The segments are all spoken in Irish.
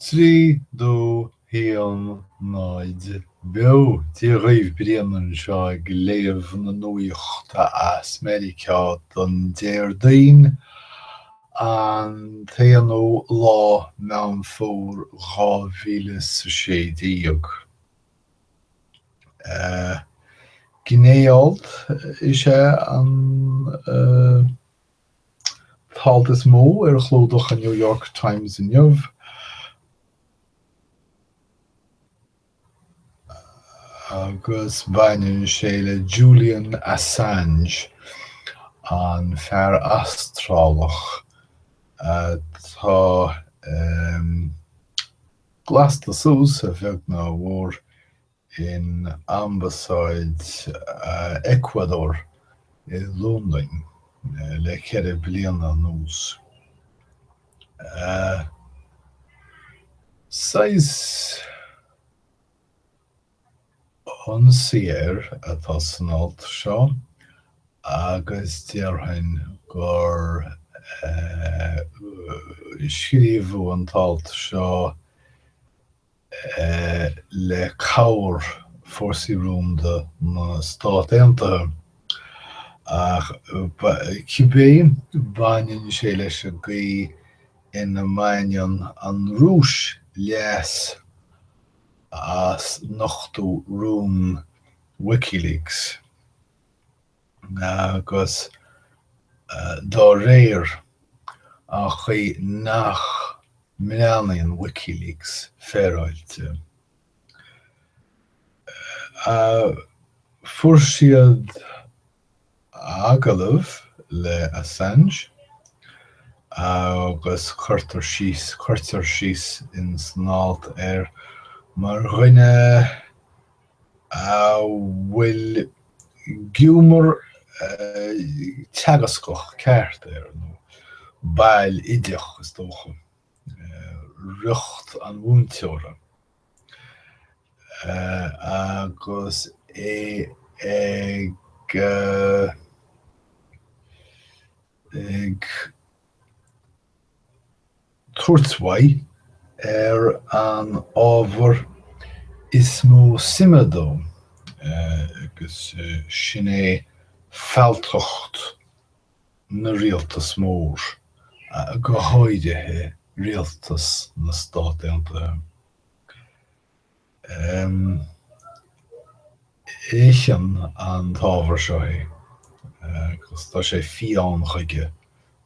3, 2, 1, 0, Beo! Dia dhaoibh, Brian anseo ag léamh na nuachta as Meiriceá don Déardaoin, an t-aonú lá Meán Fómhair 2016. Gné-alt is ea an t-alt is mó ar chlúdach an New York Times inniu agus baineann sé le Julian Assange, an fear Astrálach atá glasta suas, a bheag ná a mhór, in Ambasáid Ecuador i Londain le 4 bliana anuas. Saghas ionsaí air atá san alt seo agus déarfainn gur scríobhadh an t-alt seo le cabhair Fórsaí Rúnda na Stát Aontaithe, ach cibé, baineann sé leis an gcaoi ina mbaineann an Rúis leas as nochtadh rún WikiLeaks. Agus dá réir, an chaoi nach mbreathnaíonn WikiLeaks féaráilte. Fuair siad agallamh le Assange agus cuirtear síos, cuirtear síos ins an alt air mar dhuine a bhfuil giúmar teagascach ceart air, nó bail oideach, is dócha, riocht an mhúinteora, agus é ag ag tabhairt uaidh ar an ábhar is mó suime dó, agus sin é fealltacht na rialtas mór, go háirithe rialtas na Stát Aontaithe. Itheann an t-ábhar seo é agus tá sé fiáin chuige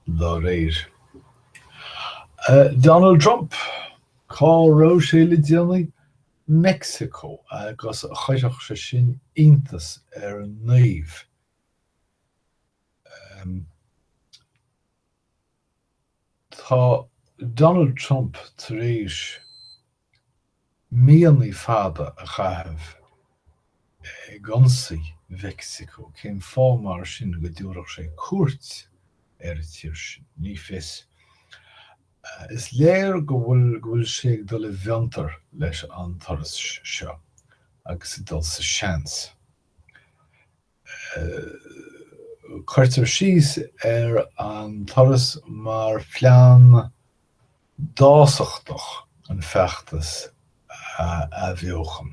dá réir. Donald Trump, cá raibh sé le déanaí? Meicsiceo agus chuirfeadh sé sin iontas ar naomh. Tá Donald Trump tar éis míonna fada a chaitheamh ag ionsaí Mheicsiceo. Cén fáth mar sin go dtabharfadh sé cuairt ar an tír sin? Ní fios. Is léir go bhfuil go bhfuil sé ag dul i bhfiontar leis an turas seo agus ag dul sa seans. Cuirtear síos ar an turas mar phlean dásachtach an feachtas a athbheochan.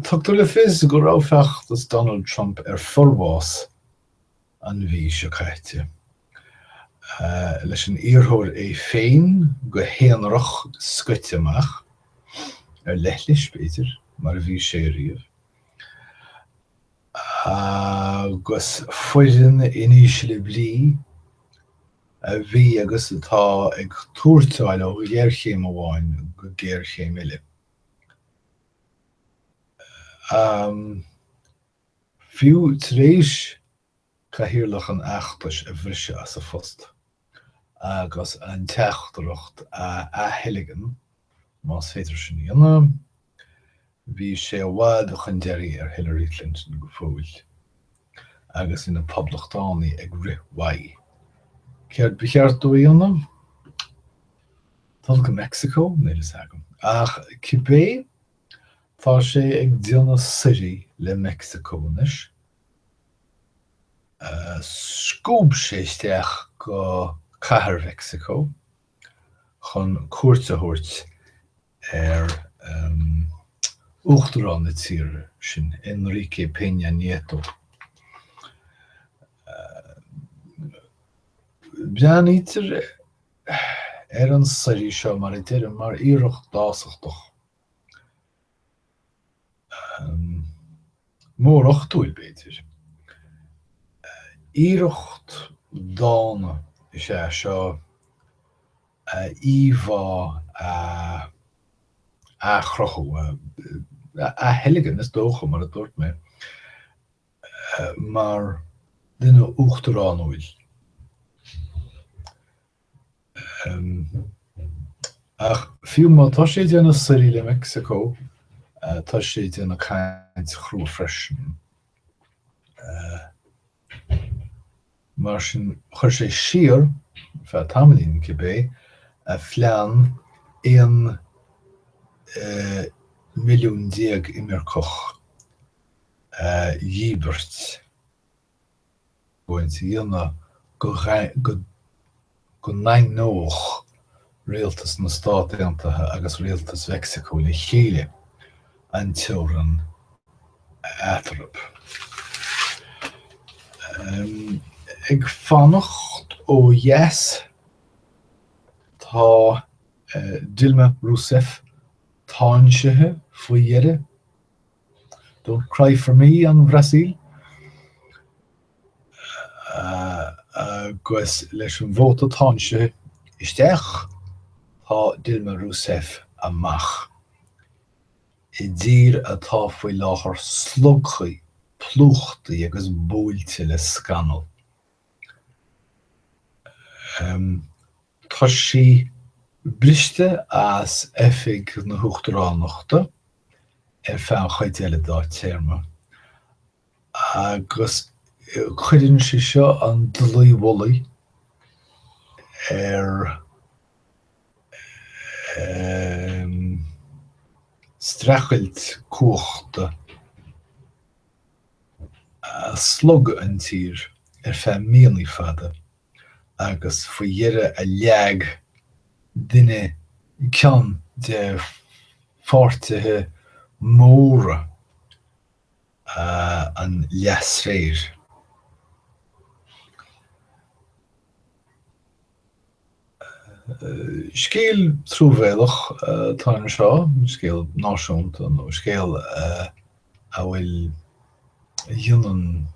Tugtar le fios go raibh feachtas Donald Trump ar forbhás an mhí seo caite, leis an iarrthóir é féin go haonarach scoite amach, ar leithlis, b'fhéidir, mar a bhí sé riamh, agus foireann in ísle brí a bhí agus atá ag tuairteáil ó ghéarchéim amháin go géarchéim eile. Fiú tar éis cathaoirleach an fheachtais a bhriseadh as a phost agus an teachtaireacht a aththeilgean, más féidir sin a dhéanamh, bhí sé i bhfad chun deiridh ar Hillary Clinton go fóill agus bhí na Poblachtánaigh ag rith uaidh. Céard ba cheart dó a dhéanamh? Dul go Meicsiceo? Níl a fhios agam. Ach cibé Tá sé ag déanamh suirí le Meicsiceo anois. Scuab sé isteach go Cathair Mheicsiceo. chun cuairt a thabhairt ar Uachtarán na tíre sin, Enrique Peña Nieto. Breathnaítear ar an suirí seo, mar a deirim, mar iarracht dásachtach. Móruchtúil, b'fhéidir. Iarracht dána is ea seo a íomhá a athchruthú, a aththeilgean, is dócha, mar a dúirt mé, mar duine uachtaránúil. Ach fiú má tá sé ag déanamh suirí le Meicsiceo, tá sé ag déanamh caint chrua freisin. Mar sin, chuir sé siar, ar feadh tamaillín cibé, a phlean 11 milliún imirceach a dhíbirt. argóint a dhéanamh go ndaingneodh rialtas na Stát Aontaithe agus rialtas Mheicsiceo le chéile an teorainn eatarthu. Ag fanacht ó dheas tá Dilma Rousseff táinsithe faoi dheireadh. Don't cry for me, an Bhrasaíl. Agus leis an vóta táinsithe isteach, tá Dilma Rousseff amach. I dtír atá faoi láthair slogtha, plúchta agus buailte le scannal. Tá sí briste as oifig na huachtaránachta ar feadh an chuid eile dá téarma agus cuireann sé seo an dlaoi mhullaigh ar streachailt cumhachta a shlog an tír ar feadh míonna fada. agus faoi dheireadh a leag duine, ceann de pháirtithe móra an leathsféir. Scéal truamhéalach atá anseo, scéal náisiúnta nó scéal a bhfuil, a dhéanann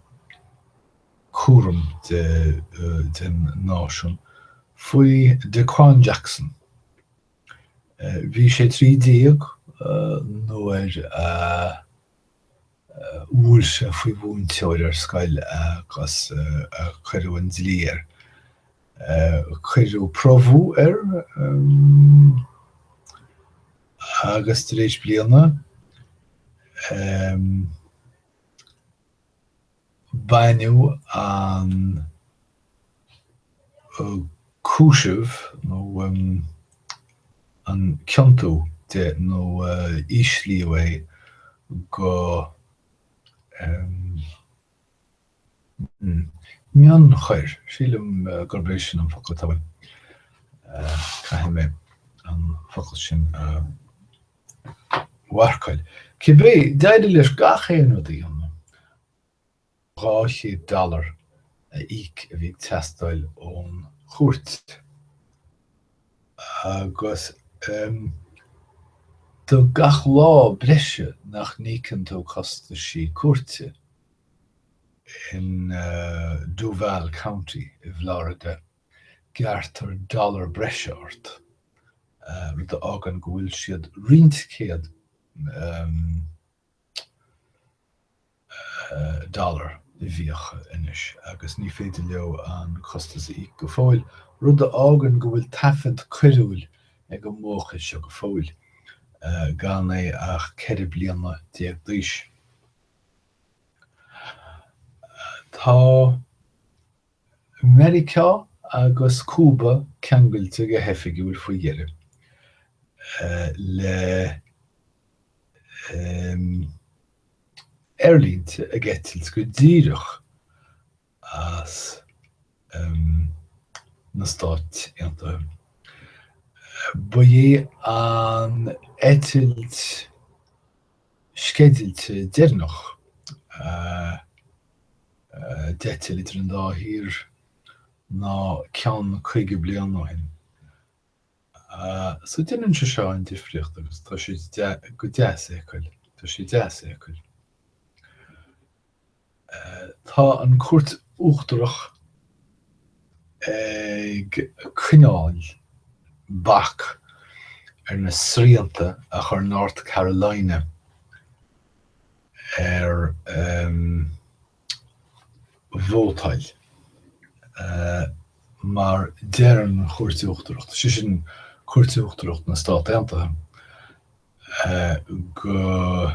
cúram den náisiún, faoi Daquan Jackson. Bhí sé 13 nuair a bhuail sé faoi mhúinteoir ar scoil agus a cuireadh an dlí air. Cuireadh promhadh air agus tar éis bliana, Baineadh an cúiseamh nó an ciontú de nó íslíodh é go mionchoir, sílim gurb é sin an focal atá uaim. Caithfidh mé an focal sin a mharcáil. Cibé, d'éirigh leis gach aon rud a dhéanamh, 200 dollar a íoc a bhí ag teastáil ón chúirt. Agus do gach lá breise nach n-íocann tú costaisí cúirte in Duval County i bhFlorida, gearrtar dollar breise ort. rud a fhágann go bhfuil siad roinnt céad dollar i bhfiacha anois agus ní féidir leo an costas a íoc go fóill, rud a fhágann go bhfuil taifead coiriúil ag an mbuachaill seo go fóill, gan é ach 14 bliana d'aois. Tá. Meiriceá agus Cúba ceangailte go hoifigiúil faoi dheireadh le haerlínte ag eitilt go díreach as na Stáit Aontaithe. Ba é an eitilt sceidilte deireanach a d'eitil idir an dá thír ná ceann 50 bliain ó shin. So déanann sé seo an difríocht agus tá sé go deas a fheiceáil. Tá sé deas a fheiceáil. Tá an Chúirt Uachtarach ag coinneáil bac ar na srianta a chuir North Carolina ar vótáil mar deir an Chúirt Uachtarach, sé sin Cúirt Uachtarach na Stát Aontaithe, go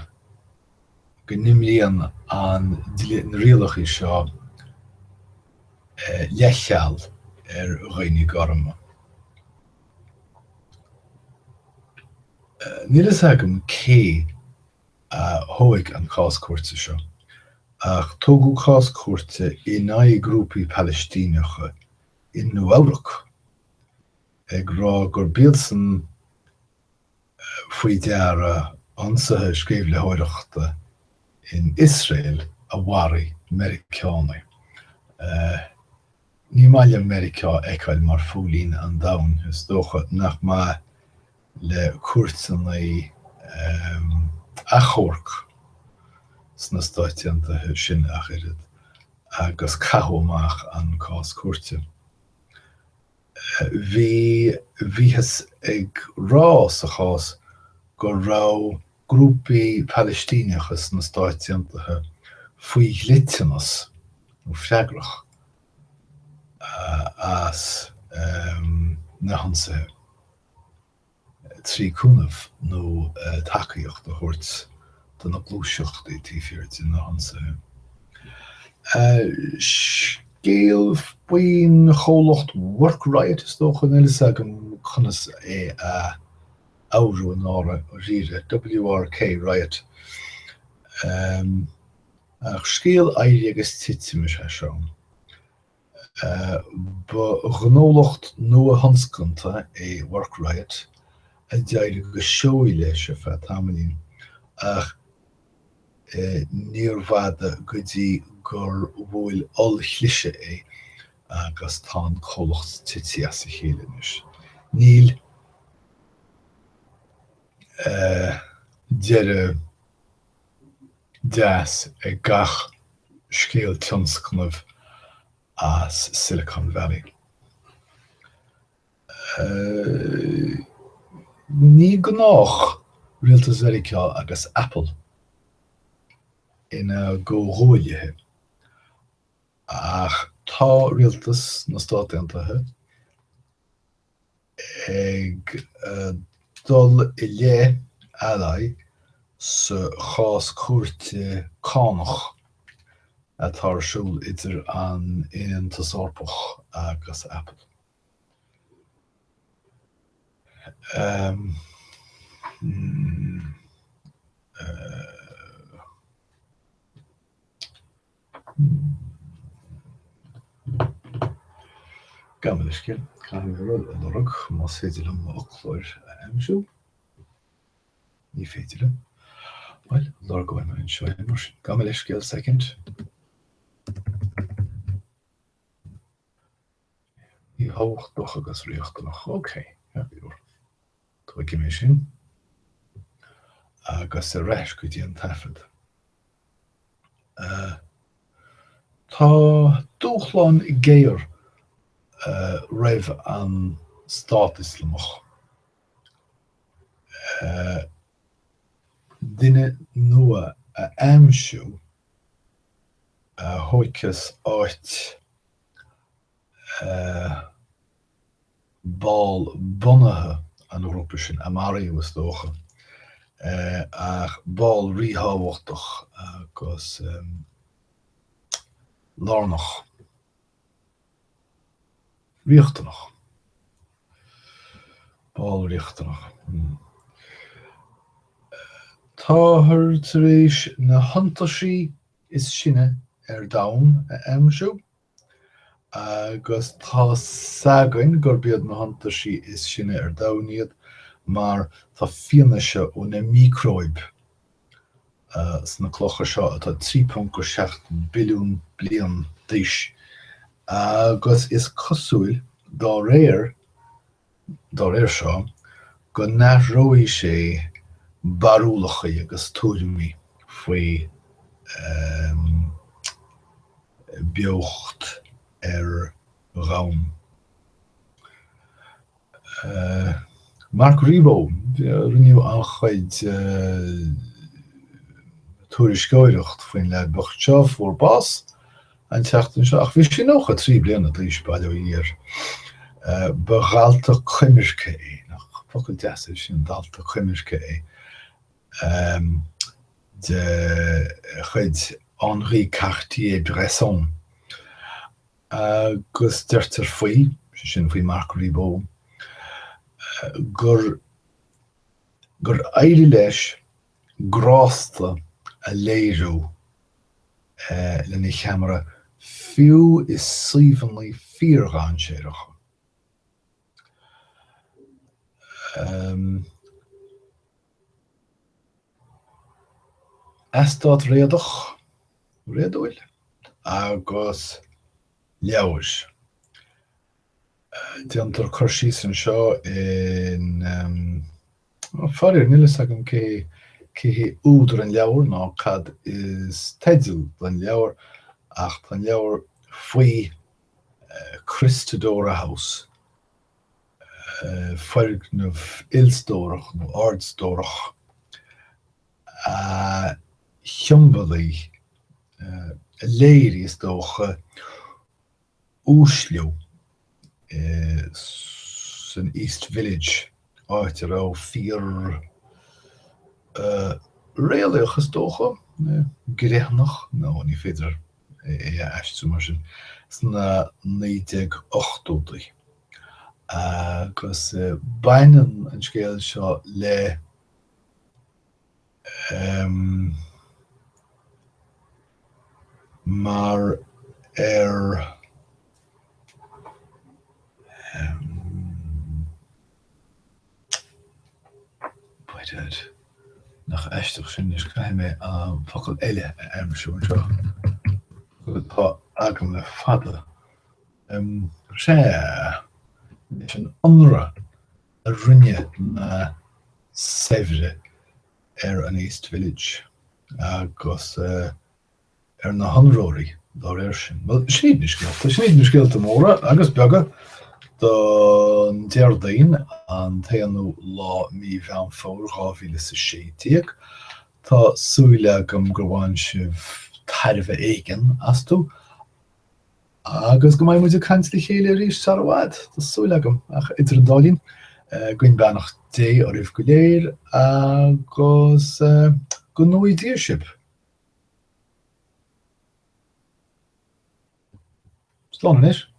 go n-imríonn an dlí, na rialacha seo leithcheal ar dhaoine gorma. Níl a fhios agam cé a thóg an cás cúirte seo, ach tógadh cás cúirte in aghaidh grúpaí Palaistíneacha i Nua-Eabhrac ag rá gurb iadsan faoi deara ionsaithe sceimhlitheoireachta in Iosrael a mharaigh Meiriceánaigh. Ní maith liom Meiriceá a fheiceáil mar phóilín an domhain. Is dócha nach maith le cúirteanna achomharc sna Stáit Aontaithe sin ach oiread, agus caitheadh amach an cás cúirte. Bhí, bhíothas ag rá sa chás go raibh grúpaí Palaistíneacha sna Stáit Aontaithe faoi dhliteanas, nó freagrach, as na hionsaithe. 3 cúnamh nó tacaíocht a thabhairt do na gluaiseachtaí taobh thiar de na hionsaithe. Scéal faoin chomhlacht Work Riot, is dócha, níl a fhios agam conas é a fhoghrú i ndáiríre, WRK Riot. Ach scéal éirí agus titim is ea seo. Ba ghnólacht nua-thionscanta é Work Riot a d'éirigh go seoigh leis ar feadh tamaillín, ach níorbh fhada go dtí gur bhuail ollchliseadh é agus tá an comhlacht tite as a chéile anois. Níl deireadh deas ag gach scéal tionscnaimh as Silicon Valley. Ní gnách Rialtas Mheiriceá agus Apple ina gcomhghuaillithe, ach tá Rialtas na Stát Aontaithe ag dul i leith Ally sa chás cúirte cánach atá ar siúl idir an Aontas Eorpach agus Apple. Gabh mo leithscéal, caithfidh mé rud a lorg, más féidir liom m'fhoclóir a aimsiú. Ní féidir liom. Bhuel, lorgóidh mé anseo é mar sin. Gabh mo leithscéal, soicind. Ríthábhachtach agus riachtanach. Ok, ceart go leor. Tógfaidh mé sin. Agus ar ais go dtí an taifead. Tá dúshlán géar roimh an Stát Ioslamach duine nua a aimsiú a thógfas áit ball bunaithe an ghrúpa sin, a maraíodh is dócha, ach ball ríthábhachtach agus lárnach, riachtanach. Ball riachtanach. Táthar tar éis na hiontaisí is sine ar domhan a aimsiú. Agus tá's againn gurb iad na hiontaisí is sine ar domhan iad mar tá fianaise ó na miocróib sna clocha seo atá 3.7 billiún bliain d'aois agus is cosúil dá réir dá réir seo go n-athróidh sé barúlacha agus tuairimí faoi beocht ar dhomhan. Marc Ribot, rinneadh an-chuid tuairisceoireacht faoin leaid bocht seo, fuair bás an tseachtain seo, ach bhí sé 93 bliana d'aois, bail ó Dhia air. Ba dhalta coimirce é, nach focal deas é sin, dalta coimirce é, de chuid Henri Cartier-Bresson. Agus deirtear faoi, sé sin faoi Marc Ribot, gur gur éirigh leis grásta a léiriú lena cheamara fiú i suíomhanna fíordhainséaracha. Eastát réadach, réadúil? Agus leabhair. Déantar cur síos anseo in, faraor, níl fhios agam cé cé hé údar an leabhair ná cad is teideal don leabhar ach tá an leabhar faoi Christadora House, foirgneamh ilstórach nó ardstórach a shiombalaigh, a léirigh is dócha, uaisliú san East Village, áit a raibh fíor réalaíoch is dócha, gréitneach, nó ní féidir é a aistriú mar sin, sna 1980idí. Agus baineann an scéal seo le Mar ar B'fhéidir nach aisteach sin anois, caithfidh mé an focal eile a aimsiú anseo, focal atá agam le fada. Sea, leis an ionradh a rinne na saibhre ar an East Village agus ar na hionróirí dá réir sin. Bhuel, sin iad na scéalta, sin iad na scéalta móra agus beaga don Déardaoin, an t-aonú lá mí Mheán Fómhair 2016. Tá súil agam gur bhain sibh tairbhe éigin astu. Agus go mbeidh muid ag caint le chéile arís sar i bhfad, tá súil agam, ach idir an dá linn, guím beannacht Dé oraibh go léir agus go ngnóthaí Dia sibh. Slán anois.